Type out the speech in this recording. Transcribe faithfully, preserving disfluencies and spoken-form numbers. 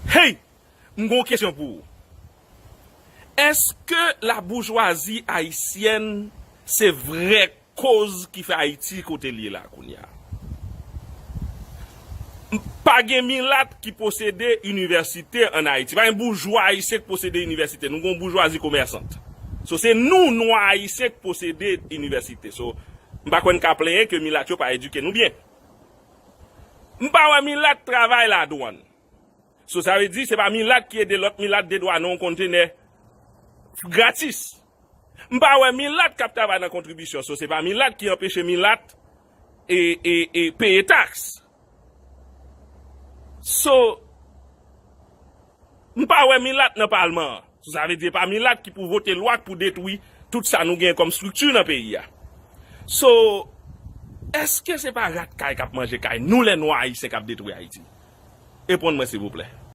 Hey! M gen yon kesyon pou ou. Èske la boujwazi ayisyèn se vrè koz ki fè Ayiti kote l ye la kounye a? Pa gen milat ki posede inivèsite ann Ayiti. Pa gen boujwa ayisyen ki posede inivèsite. Nou gen yon boujwazi komèsant. So, se nou, nwa ayisyen ki posede inivèsite. So, m pa kwè n ka plenyen ke milat yo pa edike nou byen. M pa wè milat travay ladwann. So, sa vle di, se pa milat ki ede lòt milat dedwanen yon kontenè gratis. M pa wè milat k ap travay nan kontribisyon. So, se pa milat ki anpeche milat e, e, e peye taks. So, m pa wè milat nan palman an. So, sa vle di, e pa milat ki pou vote lwa k pou detwi tout sa nou gen kòm estrikti nan peyi a. So, èske se pa rat kay k ap manje kay nou lè nwa ayisyen k ap detwi Ayiti? Reponn mwen, silvouplè.